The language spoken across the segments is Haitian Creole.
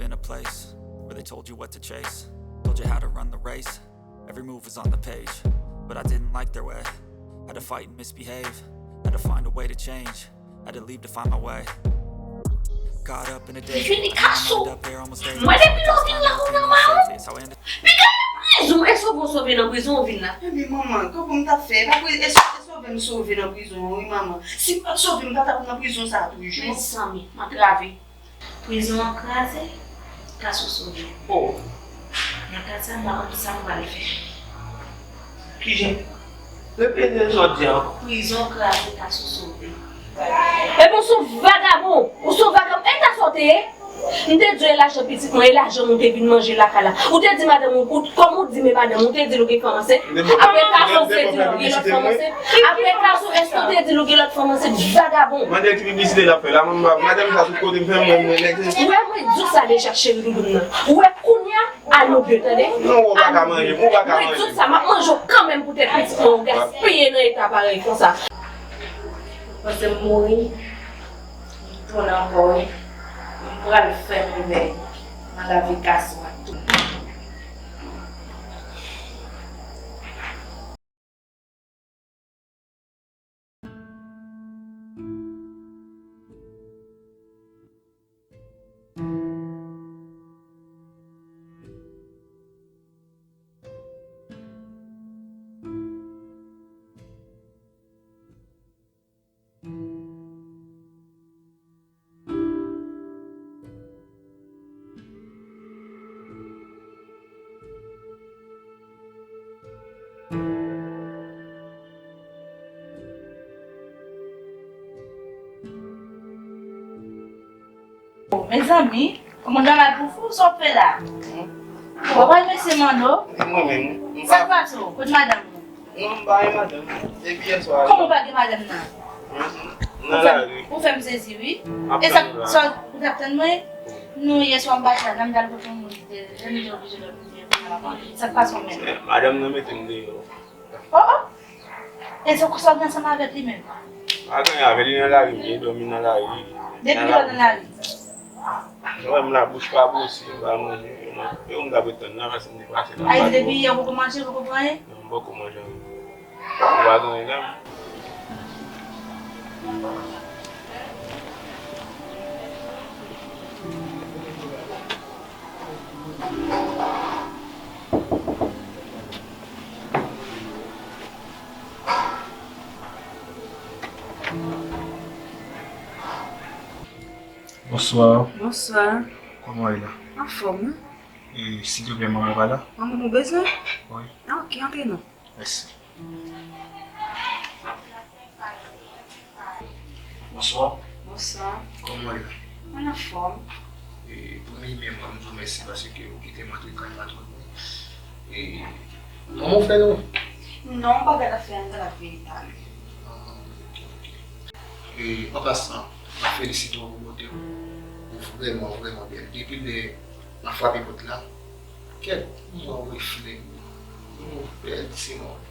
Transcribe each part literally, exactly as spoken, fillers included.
in a place where they told you what to chase, told you how to run the race. Every move was on the page, but I didn't like their way. Had to fight and misbehave, had to find a way to change, had to leave to find my way. Got up in a day, Vini kaso. Mwen depi lè w vin la ou nan ma ou. Piga nan prizon, èske w sove nan prizon ou vin la? Ebyen manman, kankou m t ap fè, pa pri- e sove m sove nan prizon an wi manman. Si m pa t sove m pa t ap nan prizon sa a toujou. Mezanmi, m antrave. Prizon an kraze, Kasou sove. Oh. Nan ka sa, m pa konn sa m pral fè. Kijan? Repete sa w di ankò. Prizon kraze, Kasou sove. Epi w se yon vagabon, ou se yon vagabon. E ta sa w te ye? M te di w e lajan pitit mwen, e lajan m ou te vin manje lakay la. Ou te di madanm ou, ou, kòm ou di men madanm ou, ou te di l ou gen fanm ansent. Apre Kasou, ou te di l ou gen lòt fanm ansent. Apre Kasou, èske ou te di l ou gen lòt fanm ansent? Vagabon. Mande ki piblisite l ap fè la, manman, madanm sa tout kote m fè mwen, mwen nèg. Ou wè mwen di w sa deja, cheri doudoum nan. Ou wè kounye a, al nou de, tande? Non, ou pa ka manje, ou pa ka manje. Mwen di w sa, m ap manje w kanmenm poutèt pitit mwen, ou gaspiye nan eta parèy konsa. Panse m mouri, m tounen ankò wi. M pral fè m revèy nan lavi Kasou ak tout. Mezanmi, moun nan mal pou fou, sa w ap fè la? Ou pa remèsye Manno? Mwen menm, m pa. Sa k pase w? Kote madanm ou? Non, m pa gen madanm. Depi yè swa. Kòman w pa gen madanm nan? Nan lari. Ou fè m sezi, wi. E sa, sa, ou t ap tann mwen? Non, yè swa m pa t la, nan m t al kote yon moun ki te, jan m te oblije lòt moun te pou m al avan. Sa k pase w menm? Madanm nan mete m deyò. Oh, oh! E se konsa w gen ansanm avèk li menm? Pa gen anyen avè li, nan lari m ye, dòmi nan lari. Depi kilè w nan lari? Ou wè m la bouch pa bousi, m pa manje, e ou m t ap ret tann la, paske m te pase nan. Ay, depi yè ou poko manje, ou poko pran anyen? Non, m poko manje anyen. Ou pa gen anyen la? Bonsoir. Bonsoir. Comment est là? Anfòm, wi. E, silvouplè, manman pa la? Manman ou bezwen? Wi. Ah, ok, antre non. Mèsi. Bonswa. Bonswa. Kòman w ye? Mwen anfòm. E, premyèman, m di w mèsi paske ou kite m antre kay patwòn mwen. E, kòman w fè non? Non, m pa gad afè a, m ta vin pale. Ah, ok, ok. E, an pasan, m ap felisite w pou bote w. Ou vrèman, vrèman bèl. Depi lè m ap frape pòt la, kèt, m wè w reflè. Yon bèl timoun.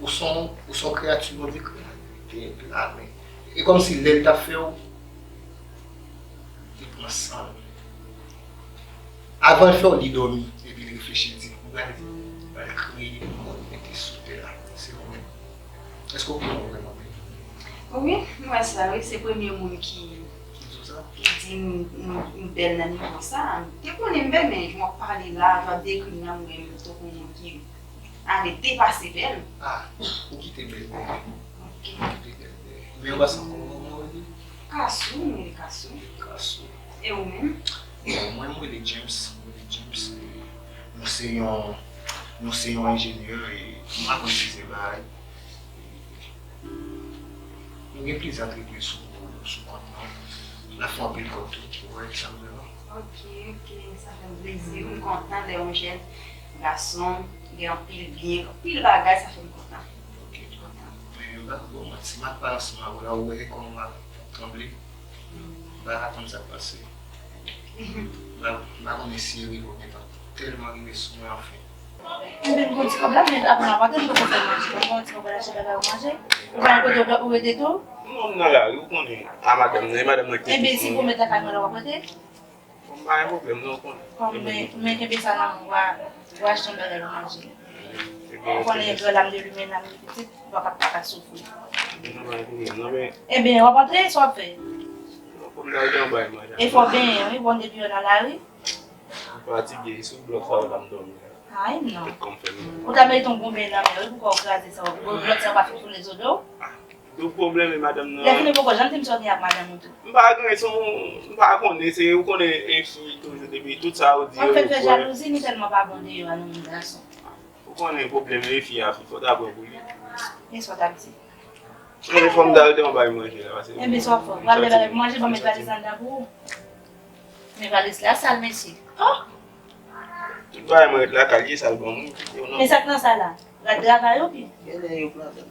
Ou se yon, ou se yon kreyati Bondye kreye. Te la, men. E kòmsi lè l t ap fè w, li pran san l. Avan l fè w, li dòmi. Epi l reflechi, l di, m pral, m pral kreye yon moun mete sou tè a. Se ou menm. Èske w konnen w vrèman bèl? Wi, m wè sa, wi. Se premye moun ki, ki di m, m, m bèl nan nivo sa. M te konnen m bèl, men jan w ap pale la, jan w ap dekri m nan, m wè m tankou yon moun ki ale depase bèl. Ah, ou kite bèl bèl. Ok. Ou kite bèl bèl. Men ou pa santi kòman ou rele? Kasou, m rele Kasou. Kasou. E ou menm? Bon, mwen, m rele James. M rele James. E nou se yon, nou se yon enjenyè e m pa konn plizyè bagay. Nou gen plizyè atribye sou, sou kont nou. N ap fè anpil kòb tou, ou wè, sa m di w. Ok, ok, sa fè m plezi. M kontan lè yon jèn gason gen anpil byen, anpil bagay, sa fè m kontan. Ok. Kontan. Men, m pa t bon, mwen, si m ap pale ansanm avè w la, ou wè kòman m ap tranble. M pa ka konn sa k pase. M pa, m pa konnen si e rive oubyen pa. Tèlman rive sou mwen, anfen. Enben, m gon ti kòb la, men apre m ap antre, m poko fè manje. M gon ti kòb la, achte bagay pou manje. Ou pa gen kote ou dòmi, ou rete tou? Non, m nan lari, ou konnen. A madanm nan, e madanm nan ki... Enben, si pwomèt lakay mwen la, w ap rete? Bon, pa gen pwoblèm, non, w konnen. Bon, men, men kenbe sa nan men w, w a, w a achte yon bagay pou manje. Ou konnen, grè lam de limen lam de pitit, ou pa ka, pa ka soufri. Ebyen, non, pa gen pwoblèm, non, men. Ebyen, w ap antre, sa w ap fè? Non, fò m t al anba e manje. E fò w benyen, wi, bon, depi w nan lari. M fatige, sou blòk sa yo la m dòmi la. Ay, non. Tèt kò m fè m mal. Ou ta merite yon gwo benyen nan mè, wi, pou kò w kraze sa, blòk sa yo pa fin foule zo do w. Tout pwoblèm e madanm nan. Lè fini poko janm di m sa w gen ak madanm ou tou. M pa gen, se yon, m pa konnen, se, ou konnen, e fi toujou depi tout sa yo di yo, yo kwè. Ou fè jalouzi, nou tèlman pa bon deyò a nou menm gason. Ou konnen pwoblèm e fi a, fi, fò ta pran pou li. Men sa w t ap di. Men fò m t al te yon bagay manje la, paske. Enben, sa w ap fè? Ou pral te bagay pou manje, ban m met valiz anndan pou ou. Men valiz la sal, mesye. Oh! Tout bagay mwen ret lakay, li sal ban mwen, kite yo non. Men sa k nan sa la? Rad travay ou byen? Genlè yo pran avè m.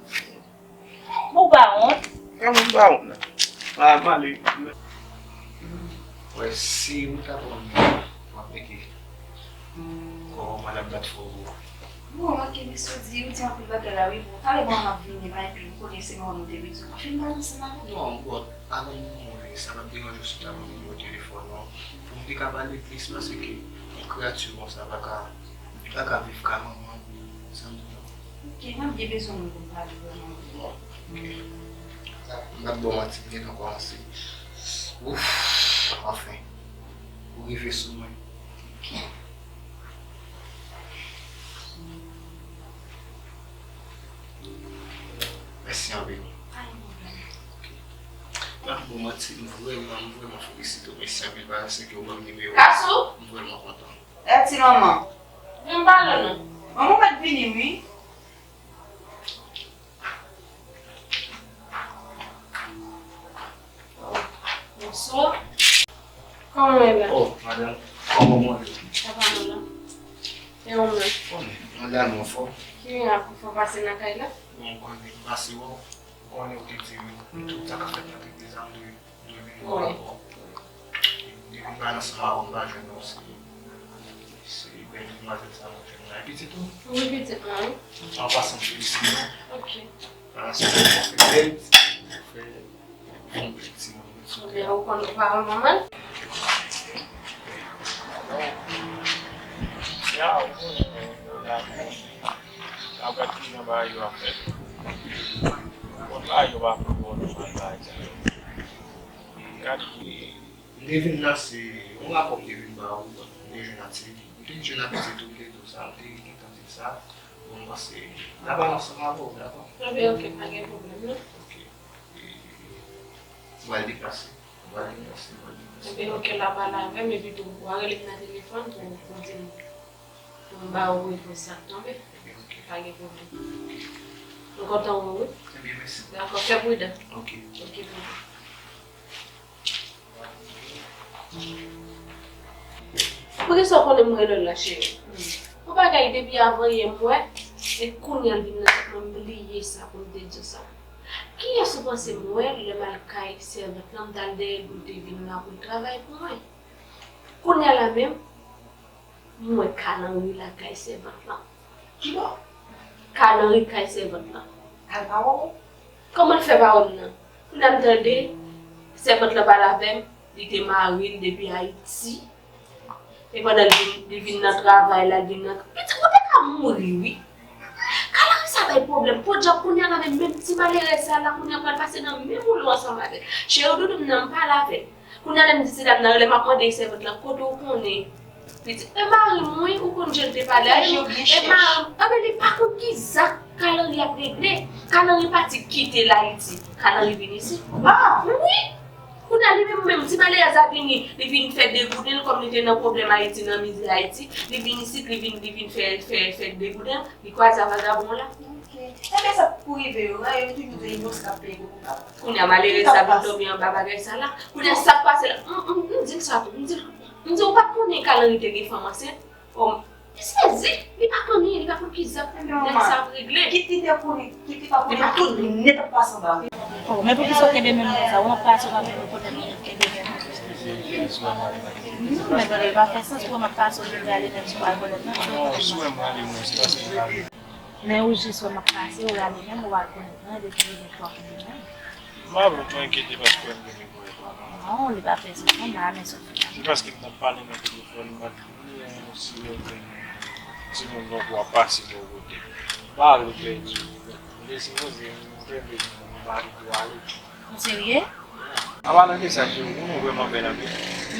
Bon, ou pa wont? Kòman m pa wont la? A, m ale. Wè, si ou ta pran m, w ap mete kò w, w ap bat fò w. Bon, ok, mesye, ou di, ou di anpil bagay la, wi, bon, talè mwen m ap vini la, epi ou konnen se mwen ou te bezwen. W ap fin pale ansanm avè m? Non, bon, avan m mouri, sa p ap deranje w si w ta ban m nimewo telefòn ou, pou m te ka pale plis, paske yon kreyati konsa pa ka, li pa ka viv ka manman l, sa m di w. Ok, m ap byen bezwen moun pou m pale vrèman. Bon, ok. M p ap ba w manti, m gentan kòmanse. Ouf, anfen. Ou rive sou mwen. Ok. Mèsi anpil. Pa gen pwoblèm. Ok. M p ap ba w manti, m vrèman, m vrèman felisite w. Mèsi anpil paske w ban m nimewo. Kasou? M vrèman kontan. E ti manman. Vin pale non. Manman mèt vini wi. Bonswa. Kòman w ye la? Oh, madanm, kòman w ye? Sa va, nou la. E ou menm? Bon, madanm, ou anfòm? Ki gen a pou fè pase nan kay la? Bon, ou konnen, m pase wè w. Ou konnen ou te di m tout sa k ap fèt nan legliz la, m dwe Depi m pa ansanm avè w, m pa jwenn ou, se, se bèl demwazèl sa mwen jwenn la. E pitit ou? Wi, pitit mwen, wi. An pasan, m felisite w. Ok. Paske w fè bèl ti, w fè yon bèl timoun. Ebyen, ou konn ou pa wè manman l? Ya, ou konnen, la, la, gad kijan bagay yo ap fèt. Bon, bagay yo pa fè bon, bagay sa yo. Gad. M te vin lanse yon rapò m te vin ba ou, m te jwenn ak Sylvie. M te jwenn ak pitit ou, m te di w sa, m te gentan di l sa. Bon, m panse, n a pale ansanm avè w, dakò? Ebyen, ok, pa gen pwoblèm, non. Ok. E, m pral deplase. M pral deplase, m pral deplase. Ebyen, ok, la pale avè m, epi tou, w a rele m nan telefòn pou, pou di m, pou m ba ou repons sa k tonbe. Ebyen, ok. Pa gen pwoblèm. M kontan wè w, wi. Ebyen, mèsi. Dakò, fè pridan. Ok. Ok, bye. Poukisa w konnen m rele w la, cheri? Yon bagay depi avan yè m wè, e kounye a l vin nan tèt mwen, m bliye sa pou m te di w sa. Kiyès ou panse m wè lè m al kay sèvant lan, m t al dèyè l pou l te vin la pou l travay pou mwen? Kounye a la menm, m wè kalanri lakay sèvant lan. Kibò? Kalanri kay sèvant lan. Al pa wè w? Kòman l fè pa wè m nan? Kounye a m tande sèvant lan pale avè m, li te mari l depi Ayiti. E pandan l vin, li vin nan travay la, l vin nan, pitit mwen te ka mouri, wi. Kalanri sa bay pwoblèm. Podyab, kounye a la menm, menm ti malerèz sa la, kounye a pral pase nan menm woulo ansanm avè l. Cheri doudou m nan, m pale avè l. Kounye a lè m di ti dam nan, lè m ap mande sèvant lan, kote w konnen? Li di, e mari m, wi, ou konn jan l te pale a, e mari m, anben li pa konn ki zak Kalanri ap regle. Kalanri pati kite l Ayiti. Kalanri vin isit. Ah! Wi! Kounye a li menm, menm, ti malerèz la vini, li vin fè degouden l, kòm li te nan pwoblèm Ayiti, nan mizè Ayiti, li vin isit, li vin, li vin fè, fè, fè degouden l, li kwaze a vagabon la. Ok. Ebyen, sa pou rive yo, yo toujou di inosan k ap peye pou koupab. Kounye a, malerèz la vin tonbe anba bagay sa la. Kounye a, sa k pase la, m, m, m di l sa tou, m di l, m di, ou pa t konnen Kalanri te gen fanm ansent? Oh, li sezi, li pa konn anyen, li pa konn ki zak nèg sa ap regle. Kit li te konnen, kit li pa konnen, tout nèt ap pase anba wi. Oh, men poukisa w kenbe men m konsa? Ou m ap pase w ap vin kote m kenbe men m. Non, men bagay pa fè sans, ou m ap pase w vin ale menm si w pa rekonèt non. Non, si w wè m ale mwen, se paske m ale. Men ou jis wè m ap pase, ou rale menm, ou pa rekonèt non, depi ou vin fò kenbe men m. M pa vle w tou enkyete paske w wè m kenbe men. Non, li pa fè sa. Mwen pa renmen sa w fè a. Se paske m t ap pale nan telefòn, m pa t konnen si yo te gen timoun nan pou w ap pase bò kote. M pa vle pèdi w. M te sipoze m kenbe timoun nan, m pa kite w ale. Ou serye? An palan de sa, cheri, ou konnen w vrèman bèl anpil.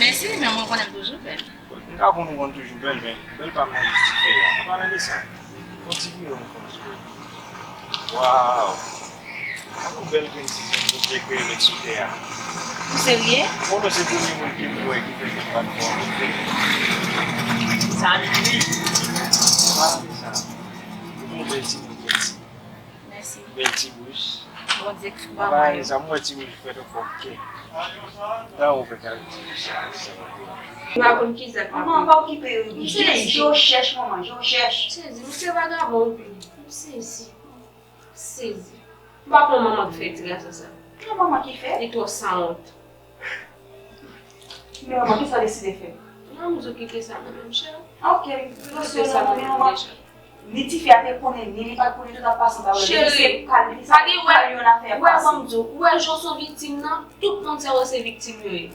Mèsi, men mwen konnen m toujou bèl. M ka konn ou konn toujou bèl, men bèl pa m nan jis ti fè a. An palan de sa, yon ti vire m fè sou ou. Waw! Gade yon bèl grenn ti zen Bondye kreye nèt sou tè a. Ou serye? Ou konnen se premye moun ke m wè ki fè zen bat fò. Sa li ye. An palan de sa, ou yon bèl timoun, bèl timoun. Mèsi. Bèl ti bouch. Bondye k ba mwen yo. Sa m wè ti bouch fè twò kè. Sa ou fè kare ti bouch sa, sa. M pa konn ki zak. Manman, pa okipe yo. Je, je w chèch, manman, je w chèch. Sezi, ou se vagabon, wi. M sezi. M sezi. M pa konn manman ki fè ti gason sa. Ki manman ki fè? Li twò sanwont. Men manman, kisa w deside fè? Non, m di w kite sa nan men m, cheri. Ok, kite sa nan men manman. Ni tifi a te konnen, ni li pa t konnen, tout ap pase anba wè. Cheri, se kal, li se kal yon afè pase. Wè, ban m di w, ou wè jan w se yon viktim nan, tout moun sa yo se viktim yo ye.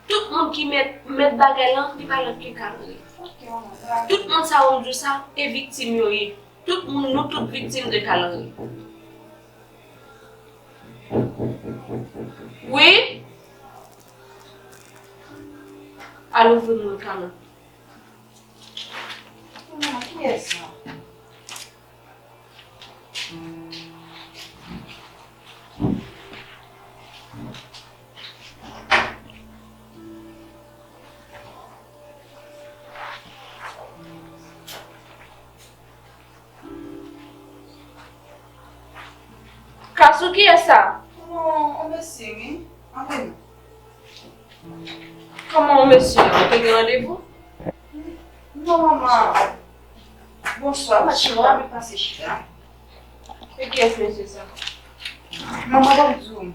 Tout moun ki mèt, mèt bagay lan, li pa lòt ke Kal Ri. Ok, manman. Tout moun sa yo m di w sa, e viktim yo ye. Tout moun, nou tout viktim de Kal Ri. Wi? Al ouvri mwen kanal. Manman, kiyès sa? Kasou, kiyès sa? Yon, yon mesye, wi. Antre non. Kòman yon mesye? Ou te gen randevou? Non, manman. Bonswa, mesye, w ap pase chita. E kiyès mesye sa? Manman, ban m di w.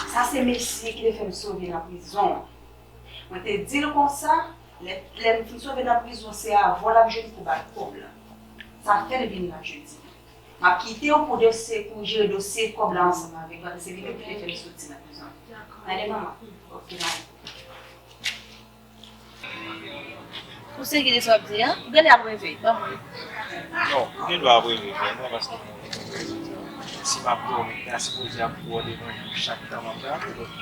Sa se mesye ki te fè m sove nan prizon an. Mwen te di l konsa, lè, lè m fin sove nan prizon, se avè w l ap jwenn pou bat kòb la. Sa fè l vin la jodi. M ap kite w pou dosye, pou jere dosye kòb la ansanm avèk yo, se li menm ki te fè m soti nan prizon. Dakò. Mande manman. Ok, mande. Ou serye de sa w ap di a? Ou genlè ap reve, ban m wè. Non, ou gen dwa ap reve vrèman, paske si m ap dòmi, m ta sipoze ap wè w devan chak tan m ap dòmi.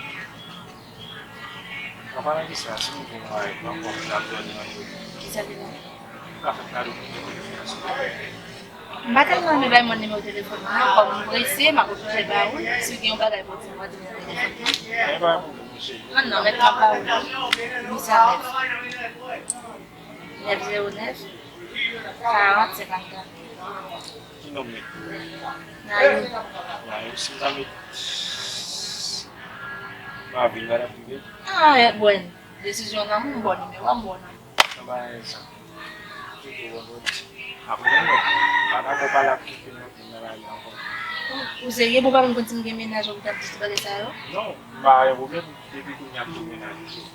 An palan de sa, si nou gen yon marèt, m ap wè w ap dòmi nan yo. Kisa li ye? Ou ka fè m kado pou telefòn nan, silvouplè? M pa tèlman renmen bay moun nimewo telefòn mwen, kòm m prese, m ap oblije ba ou l. Si w gen yon bagay pou w di m, w a di m nan telefòn nan. Anyen pa yon pwoblèm, mesye. An non, mèt m ap ba ou l. Huit cent neuf. Nèf zewo nèf, karant, senkannkat. Ki nonm li? Nayou. Nayou, si m ta met Marvin, pa t ap rive? Ah, e, bon. Desizyon nan men w, m ba w nimewo a, m ba w nan men w. Nan bagay sa. Pito vandredi. Apre demen, pa dakò pale ak kèk moun nan lari ankò. Ou serye? Bon, pa menm konn si m gen mennaj ou ki t ap di tout bagay sa yo? Non, m pa gen pwoblèm. Depi kounye a m gen mennaj ou.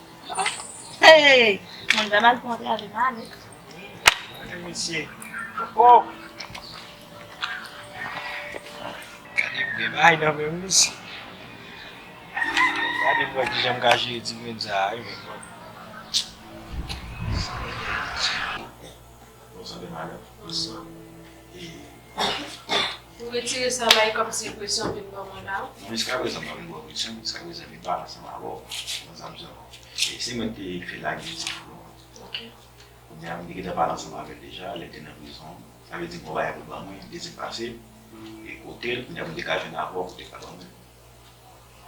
Hey! Moun pa mal kontre avè m ale. Gade mesye. Oh! Gade m gen bagay nan men m mesye. Gade m wè kijan m ka jere ti grenn sa a wi, men bon. Bonswa, madanm. Bonswa. E ou retire sa bay kòmsi presyon vin ban mwen la. Non, jiskaprezan m pa vin ba w presyon, jiskaprezan m vin pale ansanm avè w. Konprann sa m di w. E se mwen ki te fè lage ti fou an. Ok. Kounye a, m te gentan pale ansanm avè l deja, lè l te nan prizon. Sa vle di m gon bagay pou l ban mwen, m te di l pase. E kote l, kounye a pou m te ka jwenn avè w, pou l te ka ban mwen.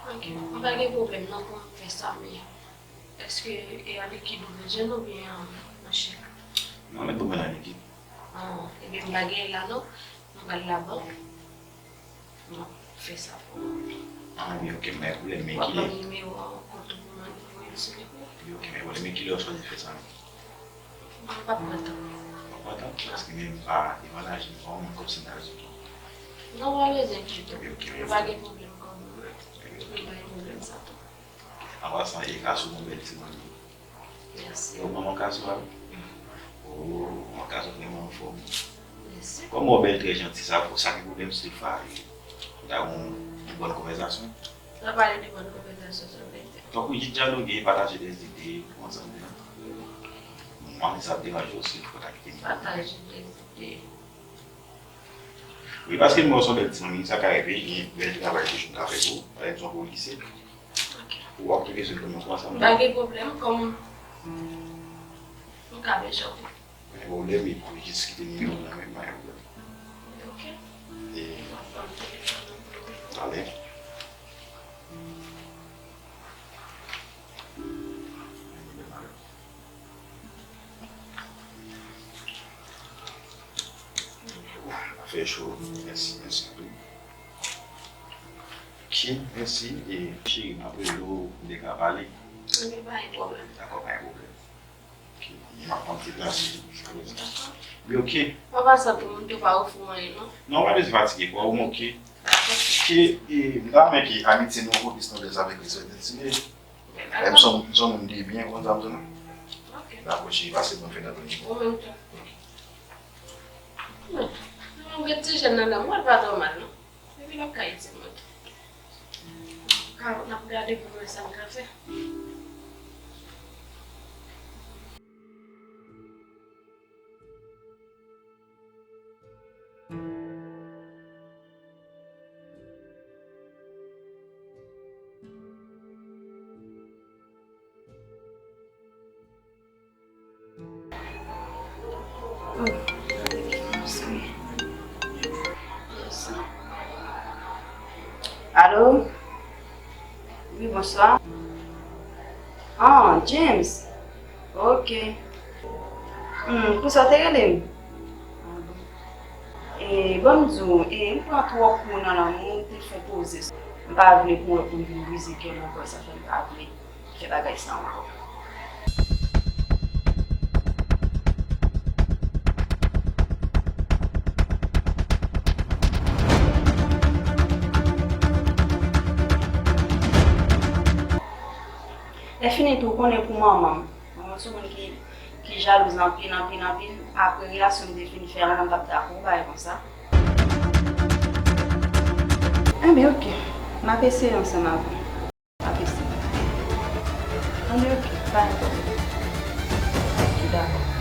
Ok, m pa gen pwoblèm non pou m fè sa, men èske e a likid ou bezwen l oubyen nan chèk? Non, mèt pou mwen nan likid. Ah, ebyen m pa gen la non, m pral labank. M ap fè sa pou ou. Ah, ebyen ok, m pa gen pwoblèm, men kilè? W ap ban m nimewo a kont ou pou mwen voye l silvouplè? Ebyen ok, m pa gen pwoblèm, men kilè w chwazi fè sa menm? Mwen p ap pran tan. W ap pran tan? Paske menm pa devan lajan, m pa wè moun kòb sa nan lajan. Non, pa bezwen enkyete w. Ok, ok, mèsi. Mwen pa gen pwoblèm kòb non. Ok, ok. Mwen pa gen pwoblèm sa tou. An pasan, e Kasou gon bèl ti manmi. Mèsi. Yo, manman Kasou a wi. Oh, manman Kasou vrèman anfòm. Mèsi. Kòm w bèl, trè janti, sa, sa ki pwoblèm si te fè ou ta gon bòn konvèsasyon? Sa pale de bòn konvèsasyon, sa vle di. Fòk ou jis dyaloge, pataje dèzide, ou konprann sa m di la? Mwen, si sa ap deranje w, si w pa ta kite m. Pataje dèzide. Wi, paske m wè w se yon bèl timoun, sa ka rive, gen bèl travay toujou m ka fè pou ou, pa egzanp, ou lise. Ok. Ou ap bezwen pou mwen, konsa m. Pa gen pwoblèm, kòm m ka bezwen w. Pa gen pwoblèm, epi jis kite nimewo w nan men m, pa gen pwoblèm. Ok. E, ale. Afè cho, mèsi, mèsi anpil. Ok, mèsi. E, cheri, m ap rele w, m te ka pale. Ok, pa gen pwoblèm. Dakò, pa gen pwoblèm. Ok, m ap pran ti plas, jiska prezan. Dakò. Wi, ok. Papa, sa tou moun tou pa ofri w anyen, non? Non, pa bezwen fatige kò w, m ok. Dakò. Ok, e, m ta renmen ke amitye nou ankò plis nan lè avèk respè, timoun. Lè m son, m son moun de byen, ou konn sa m di w la? Ok. Dakò, cheri, pase bon fèt anpil. Ou menm tou. Mwen gen ti jèn nan dan mwen, l pa twò mal, non. Epi l ap ka ede mwen tou. Ka, n ap gade pou mwen sa m ka fè. Alo? Wi, bonswa. Ah, James. Ok. Hmm, pou sa w te rele m? E, ban m di w, e, m pran twòp kou nan lanmou, m te fè poze. M pa vle pou w wè pou m vin brize kè m ankò, sa fè m pa vle fè bagay sa ankò. Lè fini tou, ou konnen pou manman m. Manman m se yon moun ki, ki jalouz anpil, anpil, anpil. Apre relasyon m te fin fè a, m t ap dakò yon bagay konsa. Enben, ok. M ap eseye ansanm avè w. M ap eseye. Anben, ok. Pa gen pwoblèm. Ok, dakò.